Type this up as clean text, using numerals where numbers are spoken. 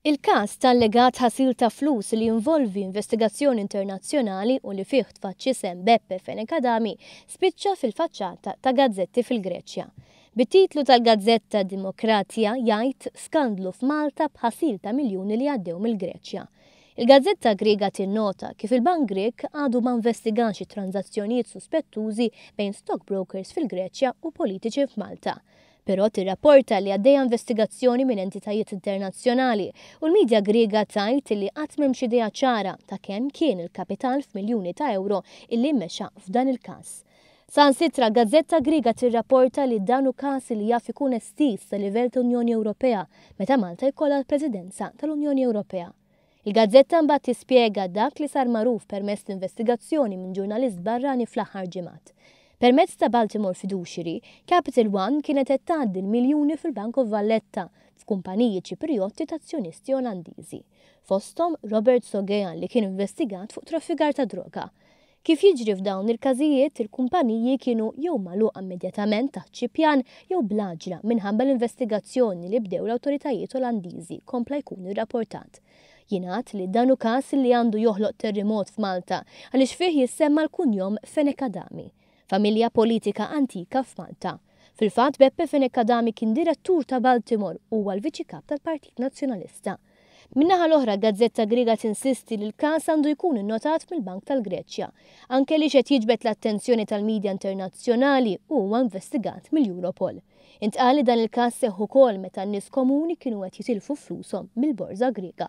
Il-każ ta' allegat ħasil ta' flus li jinvolvi investigazzjoni internazzjonali u li fih tfaċċ isem Beppe Fenech Adami spiċċa fil-faċċata ta' gazzetti fil-Greċja. Bit-titlu tal-gazzetta Dimokratia jgħid Skandlu f'Malta b'ħasil ta' miljuni li għaddew mill-Greċja. Il-gazzetta Griega tinnota kif il-Bank Grieg għadu ma investigax it-tranżazzjonijiet suspettużi bejn stockbrokers fil-Greċja u politiċi f'Malta. Però tirrapporta li għaddejja investigazzjoni minn entitajiet internazzjonali u l-midja Griega tgħid li qatt m'hemmx idea ċara ta' kemm kien il-kapital f'miljuni ta' ewro illi mexa f'dan il-każ. Saħansitra gazzetta Griega tirrapporta li dan hu każ li jaf ikun estiż sa livell ta' Unjoni Ewropea meta Malta jkollha l-Presidenza tal-Unjoni Ewropea. Il-gazzetta mbagħad tispjega dak li sar magħruf permezz l-investigazzjoni minn ġurnalist barrani fl-aħħar ġimgħat. Permezz ta' Baltimore Fiduciary, Capital One kienet qed tgħaddi l-miljuni fil-Bank of Valletta f'kumpaniji Ċiprijotti ta' azzjonisti Olandiżi. Fosthom Robert Sogea li kien investigat fuq traffikar ta' droga. Kif jiġri f'dawn il-każijiet, il-kumpaniji kienu jew magħluqa immedjatament taħt xi pjan jew bl-għaġla minħabba l-investigazzjoni li bdew l-awtoritajiet Olandiżi, kompla jkun irrapportat. Jingħad li dan hu każ li għandu joħloq terrimot f'Malta għaliex fih jissemma l-kunjom Fenech Adami, familja politika antika f'Malta. Fil-fatt Beppe Fenech Adami kien direttur ta' Baltimore u huwa l-Viċi Kap tal-Partit Nazzjonalista. Min-naħa l-oħra, gazzetta Griega tinsisti li l-każ għandu jkun innotat mill-Bank tal-Greċja, anke li qed jiġbed l-attenzjoni tal-midja internazzjonali u huwa investigat mill-Europol. Intqal li dan il-każ seħħ ukoll meta n-nies komuni kienu qed jitilfu flushom mill-borża Griega.